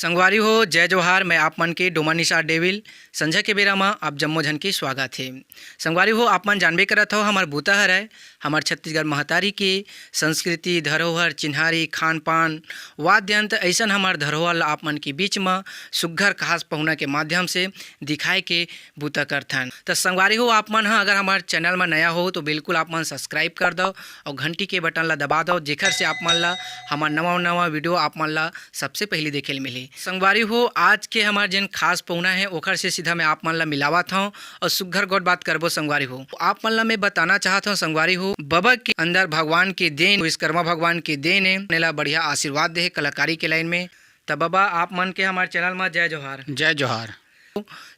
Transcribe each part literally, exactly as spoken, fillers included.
संगवारी हो, जय जोहार। मैं आप मन के डोमा निशा डेविल। संझा के बेरा म आप जम्मो झन के स्वागत हे। संगवारी हो, आप मन जानबे करत हव, हमर बूता हरय, हमर छत्तीसगढ़ महतारी के संस्कृति, धरोहर, चिन्हारी, खान-पान, वाद्य यंत्र, अइसन हमर धरोहर ल आप मन के बीच म सुग्घर खास पहुना के माध्यम से दिखाए के बूता करथन। त संगवारी हो, आप मन ह अगर हमर चैनल म नया हो, तो बिल्कुल आप मन subscribe कर दव अउ घंटी के बटन ल दबा दव, जेखर से आप मन ल हमर नवा-नवा video आप मन ल सबसे पहिली देखे ल मिलही। संगवारी हो, आज के हमर जेन खास पहुना हे, ओखर से सीधा मैं आप मन ल मिलावत हंव अउ सुग्घर गोठ बात करबो संगवारी हो। आप मन ल मैं बताना चाहत हंव संगवारी हो, बबा के अंदर भगवान के देन, विश्वकर्मा भगवान के देन हे, एला बढ़िया आशीर्वाद दे हे कलाकारी के लाइन में। त बबा, आप मन के हमर चैनल म जय जोहार। जय जोहार।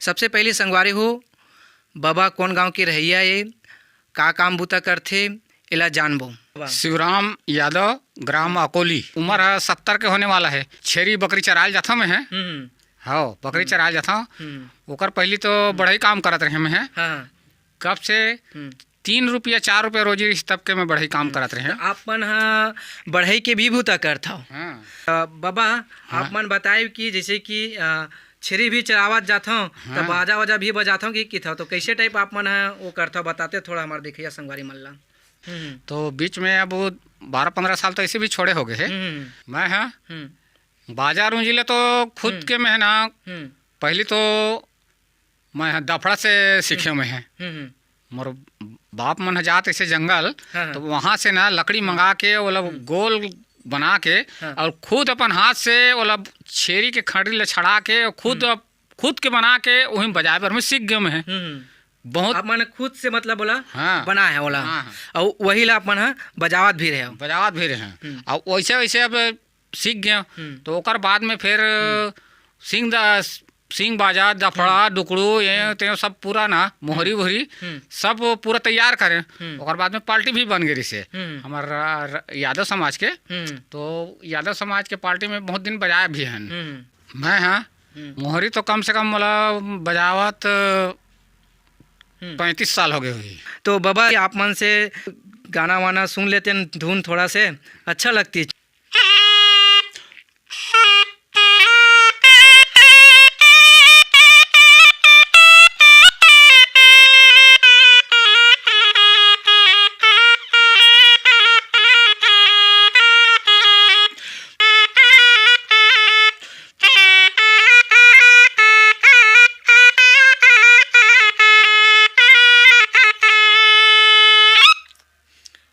सबसे पहिली संगवारी हो, बबा कोन गांव के रहइया ए, का काम बूता करथे, एला जानबो। वाह। शिवराम यादव, ग्राम अकोली। उमर ह सत्तर के होने वाला हे। छेरी बकरी चरायल जाथव मैं ह। हम्म। हव, बकरी हम्म। चरायल जाथव। हम्म। ओकर पहिली तो हम्म। बढ़ई काम करत रहें मैं ह। हाँ, हाँ। कब से हम्म। तीन रुपया, चार रुपया रोजी रिहिस, तब के मैं बढ़ई काम हम्म। करत रहें। त आप मन ह बढ़ई के भी बूता करथव। हाँ। अ, बबा, हाँ। आप मन बताएव कि जइसे कि, अ, छेरी भी चरावत जाथव, त हाँ। बाजा वाजा भी बजाथव कि किथव, तो कइसे type आप मन ह वो करथव, बताते थोड़ा हमर देखइया संगवारी मन ला। हम्म। तो बीच में अब वो बारह पन्द्रह साल तो अइसे भी छोड़े होगे हे। हम्म। मैं ह हम्म। बाजा रूंजी ले तो खुद हम्म। के मैं ह ना, हम्म। पहिली तो मैं ह दफड़ा से सीखे हम्म। मैं ह। हम्म, हम्म। मोर बाप मन ह जात अइसे जंगल, हाँ, हाँ। तो वहाँ से ना लकड़ी हम्म। मंगा के ओला हम्म। गोल बना के हाँ। अउ खुद अपन हाथ से ओला छेरी के खंडरी ले छड़ा के अउ खुद हम्म। अप-, खुद के बना के उही बजाए बर मैं सीख गेंव मैं ह। हम्म, हम्म। बहुत आप मन खुद से मतलब ओला हाँ। बनाए हे ओला। हाँ, हाँ। अउ वही ला आप मन ह बजावत भी रहेव। बजावत भी रहें। हम्म। अउ वइसे वइसे अब सीख गेंव। हम्म। तो ओकर बाद में फिर हम्म। सींग द-, सींग बाजा, दफड़ा, हम्म। डुकड़ू, ये हम्म। ते सब पूरा ना, मोहरी हम्म। वोहरी, हम्म। सब पूरा तैयार करें। हम्म। ओकर बाद में पार्टी भी बन गे रिहिसे। हम्म। हमर रा-, रा-, यादव समाज के, हम्म। तो यादव समाज के पार्टी में बहुत दिन बजाए भी हन। हम्म। मैं ह, हम्म। मोहरी तो कम से कम मोला बजावत हम्म। पैंतीस साल होगे होही। तो बबा, आप मन से गाना वाना सुन लेतेन, धुन थोड़ा से अच्छा लगतिस।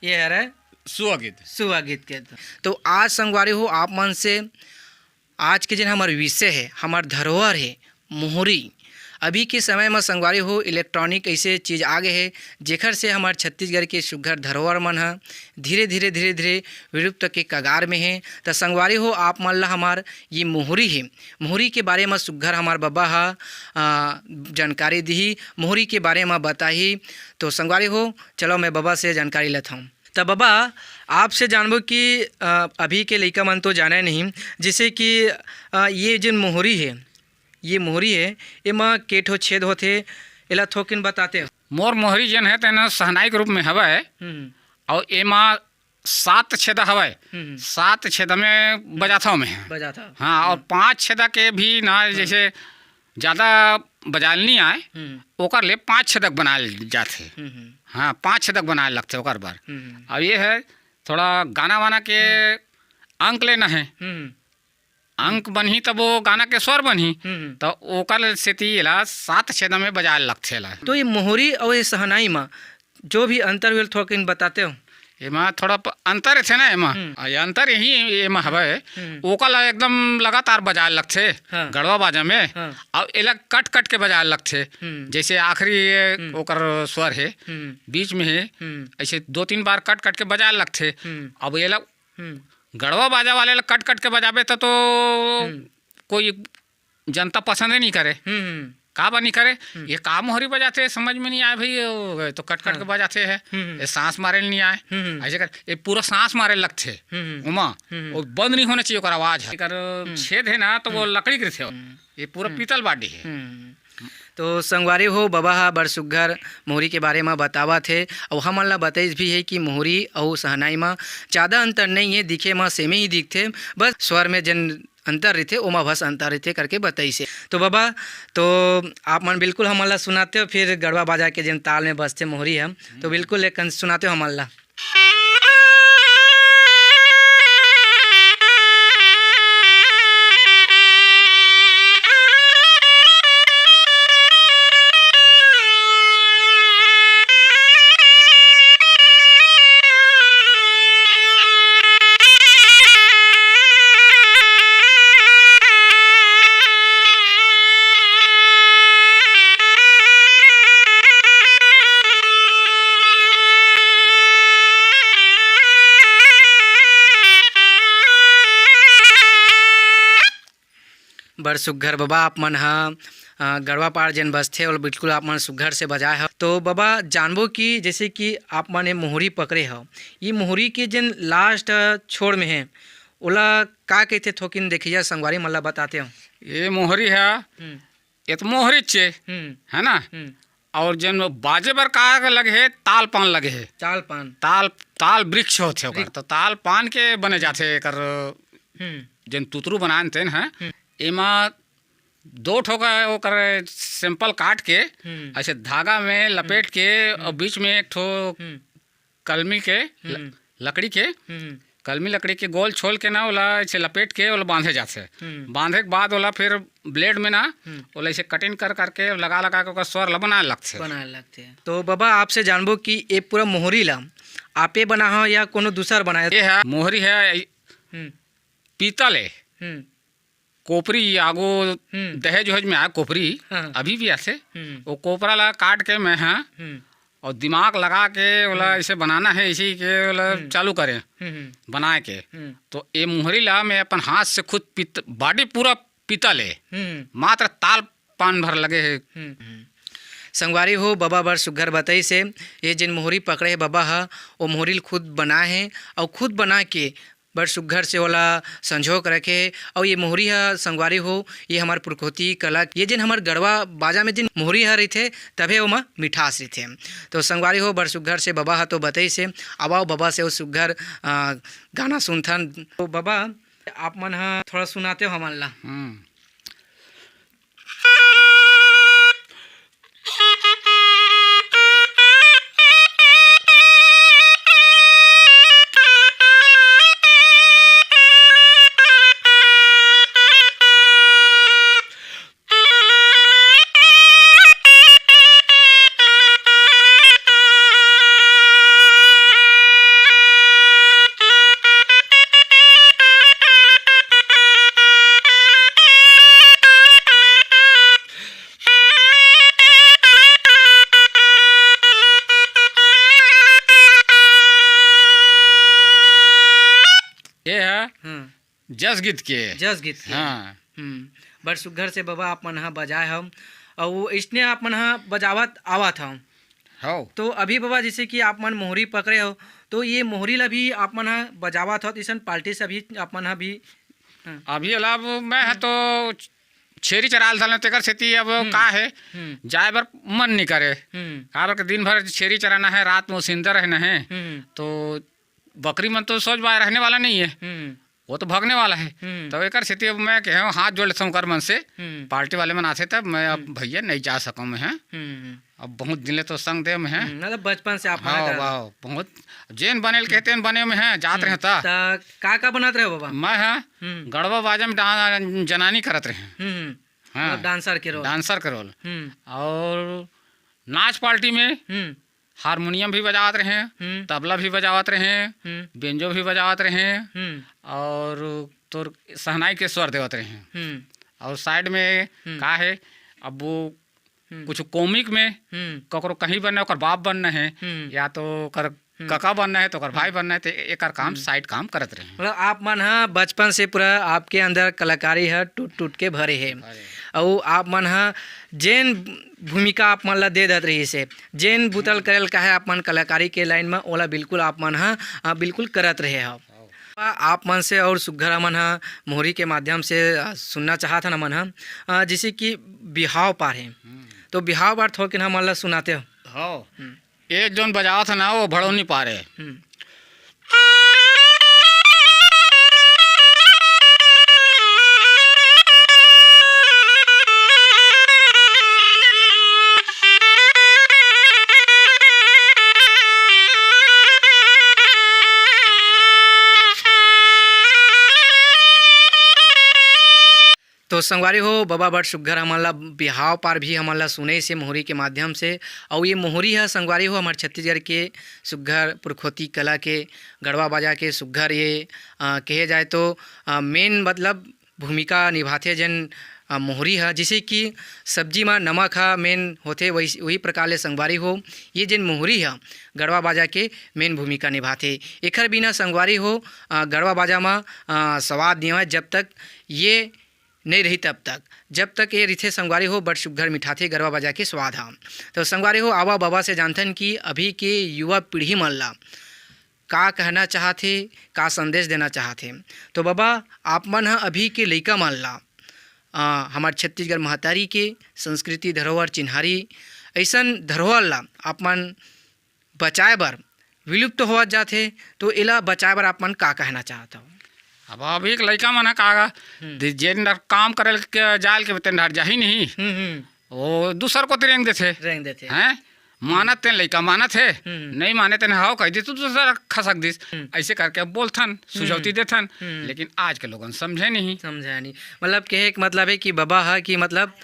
ये हरे सुआ गीत। सुआ गीत के। तो आज संगवारी हो, आप मन से आज के जेन हमर विषय हे, हमर धरोहर हे, मोहरी। अभी के समय म संगवारी हो, electronic अइसे चीज आ गे हे, जेखर से हमर छत्तीसगढ़ के सुग्घर धरोहर मन ह धीरे-धीरे, धीरे-धीरे विलुप्त के कगार में हे। त संगवारी हो, आप मन ल हमर ये मोहरी हे, मोहरी के बारे म सुग्घर हमर बबा ह, अ, जानकारी दिही। मोहरी के बारे म बताही। तो संगवारी हो, चलो मैं बबा से जानकारी लेथंव। त बबा, आपसे जानबो कि, अ, अभी के लइका मन तो जाने नहीं, जइसे कि, अ, ये जेन मोहरी हे, ये मोहरी हे, एमा के ठो छेद होथे, एला थोकिन बताते हो। मोर मोहरी जेन हे, तेन सहनाई के रूप में हवय, हम्म। अउ एमा सात छेदा हवय, हम्म। सात छेदा में बजाथव मैं ह। बजाथव। हाँ, अउ हम्म। पाँच छेदा के भी ना, हम्म। जइसे ज्यादा बजाल नहीं आए, हम्म। ओकर ले पाँच छेदक बनाए जाथे। हम्म, हम्म। हाँ, पाँच छेदक बनाए लगथे ओकर बर। हम्म। अब ये है, थोड़ा गाना वाना के हम्म। अंक लेना है। हम्म। अंक बनही तब वो गाना के स्वर बनही। हम्म। तो ओकर सेती एला सात छेदा में बजाए लगथे एला। तो ये मोहरी अउ ये सहनाई मा जो भी अंतर होल, थोड़ा किन बताते हो? एमा थोड़ा प-, अंतर थे ना एमा। हम्म। आ, ये अंतर यही एमा हवे। हम्म। ओकर ला एकदम लगातार बजाए लगथे, हाँ। गड़वा बाजा में। हाँ। अउ एला कट कट के बजाए लगथे। हम्म। जैसे आखिरी ये हम्म। ओकर स्वर है, हम्म। बीच में है, हम्म। ऐसे दो तीन बार कट कट के बजाए लगथे। हम्म। अब एला हम्म। गड़वा बाजा वाले ला कट कट के बजाबे त तो हम्म। कोई जनता पसंद ही नहीं करे। हम्म, हम्म। काबर नहीं करे? हम्म। ये का मोहरी बजाथे, समझ में नहीं आए भाई, ये हो गए तो कट कट हाँ। के बजाथे है। हम्म, हम्म। ये सांस मारे नहीं आए। हम्म, हम्म। ऐसे कर, ये पूरा सांस मारे लगथे। हम्म, हम्म। ओमा, हम्म, हम्म। वो बंद नहीं होना चाहिए ओकर आवाज है। एकर हम्म। छेद है ना, तो वो हम्म। लकड़ी के रहिथे। हम्म। ये पूरा हम्म। पीतल body है। हम्म। तो संगवारी हो, बबा हा बड़ सुग्घर मोहरी के बारे म बतावत हे, अउ हमन ला बतइस भी हे कि मोहरी अउ सहनाई म जादा अंतर नइ हे, दिखे म सेमे ही दिखथे, बस स्वर में जन अंतर रहिथे, ओमा बस अंतर रहिथे करके बताइस हे। तो बाबा, तो आप मन बिल्कुल हमन ला सुनाते हो, फिर गड़वा बाजा के जेन ताल में बजथे मोहरी ह, तो बिल्कुल एक सुनाते हो हमन ला। बड़ सुग्घर बाबा, आप मन ह, अ, गड़वा पार जेन बजथे, ओला बिल्कुल आप मन सुग्घर से बजाए हव। तो बाबा, जानबो कि जैसे कि आप मन ये मोहरी पकड़े हव, ये मोहरी के जेन last छोर में हे, ओला का कहिथे, थोकिन देखिया संगवारी मन ला बताते हो। ये मोहरी ह, हम्म। ये तो मोहरी चे, हम्म। है ना? हम्म। और जेन बाजे बर का लगे हे, ताल पान लगे हे। ताल पान। ताल, ताल वृक्ष होथे ओकर, वृक्ष। तो ताल पान के बने जाथे एकर, हम्म। जेन तुतरू बनान तेन ह। हम्म। एमा दो ठो का ओकर sample काट के, हम्म। ऐसे धागा में लपेट हम्म। के, और हम्म। बीच में एक ठो हम्म। कलमी के ल-, हम्म। लकड़ी के, हम्म। कलमी लकड़ी के गोल छोल के ना, ओला ऐसे लपेट के ओला बांधे जाथे। हम्म। बांधे के बाद ओला फिर blade में ना, हम्म। ओला ऐसे cutting कर करके, लगा लगा के ओकर स्वर ला बनाए लगथे। बनाए लगथे। तो बाबा, आपसे जानबो कि ये पूरा मोहरी ला आपे बनाहो या कोनो दूसर बनाए? ये है मोहरी है, हम्म। पीतल है। हम्म। कोपरी आगो हम्म। दहेज वहेज में आए कोपरी, हाँ। अभी भी आथे। हम्म। वो कोपरा ला काट के मैं, हाँ, हम्म। और दिमाग लगा के ओला हम्म। ऐसे बनाना है, इसी के ओला हम्म। चालू करें, हम्म, हम्म। बनाए के। हम्म। तो ये मोहरी ला मैं अपन हाथ से खुद पित-, body पूरा पीतल है, हम्म। मात्र ताल पान भर लगे है। हम्म, हम्म। संगवारी हो, बाबा बड़ सुग्घर बताइस हे, ये जेन मोहरी पकड़े हे बाबा ह, वो मोहरी ल खुद बनाए हे, और खुद बना के बड़ सुग्घर से ओला संजो के रखे हे। अउ ये मोहरी ह संगवारी हो, ये हमर पुरखौती कला, ये जेन हमर गड़वा बाजा में जेन मोहरी ह रहिथे, तभे ओमा मिठास रहिथे। तो संगवारी हो, बड़ सुग्घर से बबा ह तो बतइस हे। अब आओ बबा से ओ सुग्घर, अ, गाना सुनथन। तो बबा, आप मन ह थोड़ा सुनाते हो हमन ला। हम्म। ये है हाँ। जस गीत के। जस गीत के। हाँ। हम्म, बड़ सुग्घर से बबा आप मन ह बजाए हव, अउ इसने आप मन ह बजावत आवत हव। हव। तो अभी बबा, जैसे कि आप मन मोहरी पकड़े हव, तो ये मोहरी ला भी आप मन ह बजावत हव, इसन पार्टी से अभी आप मन ह भी, हाँ। अभी अलाव मैं ह हम्म। तो छेरी चराल धरना, तेकर सेती अब हम्म। का है, हम्म। जाए बर मन नहीं करे। हम्म। काबर के दिन भर छेरी चराना है, रात में ओसिंदा रहना है, हम्म। तो बकरी मन तो सोच बा रहने वाला नहीं है। हम्म। वो तो भागने वाला है। हम्म। तो एकर सेती अब मैं कहे हूँ, हाथ जोड़ लेता हूँ ओकर मन से, हम्म। पार्टी वाले मन आथे तब मैं अब हम्म। भैया नहीं जा सकूँ मैं, हैं? हम्म। अब बहुत दिन ले तो संग दे में है। हम्म, मतलब बचपन से आप हाँ, मना कर वाह, बहुत जेन बने ल कहते हैं बने में है, जात हम्म। रहता। त का का बनत रहे बाबा? मैं है हम्म। गड़वा बाजा में डा-, जनानी करत रहे। हम्म, हम्म। हाँ, मतलब डांसर के रोल। डांसर के रोल। हम्म। और नाच पार्टी में हम्म। हारमोनियम भी बजावत रहे, हम्म। तबला भी बजावत रहे, हम्म। बेंजो भी बजावत रहे हम्म। और तोर शहनाई के स्वर देवत रहे। हम्म। और साइड में हम्म। का है, अब वो हम्म। कुछ कॉमिक में हम्म। ककरो कहीं बनना है, ओकर बाप बनना है, हम्म। या तो ओकर हम्म। कका बनना है, तो ओकर भाई हम्म। बनना है, तो एकर काम हम्म। साइड काम करत रहे। मतलब आप मन ह बचपन से पूरा आपके अंदर कलाकारी ह टूट टूट के भरे हे। अरे। अउ आप मन ह जेन भूमिका आप मन ला दे देत रहिस हे, जेन बुता ल हम्म। करे ल कहे आप मन कलाकारी के लाइन म, ओला बिल्कुल आप मन ह, अ, बिल्कुल करत रहे हव। हव। आप मन से और सुग्घर हमन ह मोहरी के माध्यम से, अ, सुनना चाहत हन हमन ह, अ, जैसे कि बिहाव पार हे, हम्म। तो बिहाव पार थोकिन हमन ला सुनाते हो। हव। हम्म। ये जोन बजावत हे ना, वो भड़ौनी पार हे। हम्म। तो संगवारी हो, बबा बड़ सुग्घर हमन ला बिहाव पार भी हमन ला सुनइस हे मोहरी के माध्यम से। अउ ये मोहरी ह संगवारी हो, हमर छत्तीसगढ़ के सुग्घर पुरखौती कला के गड़वा बाजा के सुग्घर ये, अ, कहे जाए तो, अ, main मतलब भूमिका निभाथे जेन, अ, मोहरी ह। जइसे कि सब्जी म नमक ह main होथे, वही, वही प्रकार ले संगवारी हो, ये जेन मोहरी ह गड़वा बाजा के main भूमिका निभाथे। एखर बिना संगवारी हो, अ, गड़वा बाजा म, अ, स्वाद नइ आवय, जब तक ये नइ रही तब तक। जब तक ये रिथे संगवारी हो, बड़ सुग्घर मिठाथे गड़वा बाजा के स्वाद ह। तो संगवारी हो, आवा बबा से जानथन कि अभी के युवा पीढ़ी मन ला का कहना चाहत हे, का संदेश देना चाहत हे। तो बबा, आप मन ह अभी के लइका मन ला, अ, हमर छत्तीसगढ़ महतारी के संस्कृति, धरोहर, चिन्हारी, अइसन धरोहर ला आप मन बचाए बर विलुप्त होवत जात हे, तो एला बचाए बर आप मन का कहना चाहत हव? अब अभी के लइका मन ह का, हम्म। दे-, जेन डर काम करे के जाल के तेन डर जाही नहीं, हम्म, हम्म। वो दूसर कोती रेंग देथे। रेंग देथे। हैं? मानत तेन लइका मानत हे, हम्म। नहीं माने तेन हव कहि दिस, तो दूसर खसक दिस। हम्म। अइसे करके बोलथन, सुझौती हम्म। देथन, हम्म। लेकिन आज के लोगन समझे नहीं। समझे नहीं। मतलब, कहे के मतलब हे कि बबा ह कि मतलब,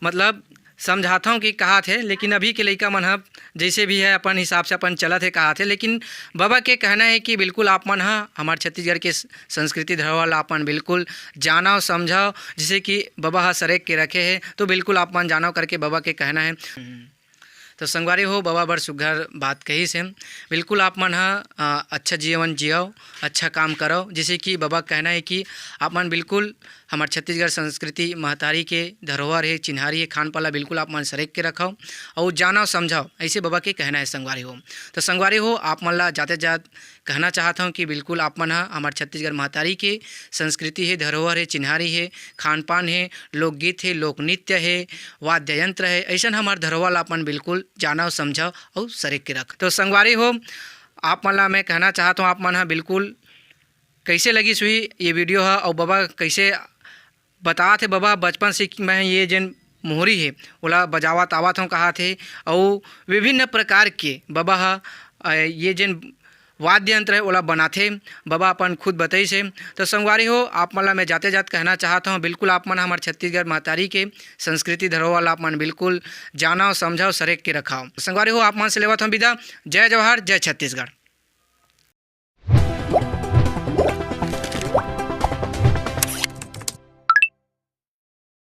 मतलब, समझाथंव कि कहत हे, लेकिन अभी के लइका मन ह जइसे भी हे, अपन हिसाब से अपन चलत हे, कहत हे। लेकिन बबा के कहना हे कि बिल्कुल आप मन ह हमर छत्तीसगढ़ के स-, संस्कृति धरोहर ला अपन बिल्कुल जानव, समझव, जइसे कि बबा ह सरेक के रखे हे, तो बिल्कुल आप मन जानव करके बबा के कहना हे। तो संगवारी हो, बबा बड़ सुग्घर बात कहिस हे। बिल्कुल आप मन ह, अ, अच्छा जीवन जियव, अच्छा काम करव। जइसे कि बबा कहना हे कि आप मन बिल्कुल हमर छत्तीसगढ़ संस्कृति महतारी के धरोहर हे, चिन्हारी हे, खान पान ला बिल्कुल आप मन सरेक के रखव अउ जानव समझव, अइसे बबा के कहना हे संगवारी हो। तो संगवारी हो, आप मन ला जाते जात कहना चाहत हंव कि बिल्कुल आप मन ह हमर छत्तीसगढ़ महतारी के संस्कृति हे, धरोहर हे, चिन्हारी हे, खान पान हे, लोकगीत हे, लोक नृत्य हे, वाद्य यंत्र हे, अइसन हमर धरोहर ला आप मन बिल्कुल जानव, समझव अउ सरेक के रख। तो संगवारी हो, आप मन ला मैं कहना चाहत हंव, आप मन ह बिल्कुल कइसे लगिस होही ये video ह, अउ बबा कइसे बतात हे, बबा बचपन से कि मैं ये जेन मोहरी हे, ओला बजावत आवत हंव कहत हे, अउ विभिन्न प्रकार के बबा ह, अ, ये जेन वाद्य यंत्र हे, ओला बनाथे, बबा अपन खुद बतइस हे। तो संगवारी हो, आप मन ला मैं जाते जात कहना चाहत हंव, बिल्कुल आप मन हमर छत्तीसगढ़ महतारी के संस्कृति धरोहर ला आप मन बिल्कुल जानव, समझव, सरेक के रखव। संगवारी हो, आप मन से लेवत हंव विदा। जय जोहार, जय छत्तीसगढ़।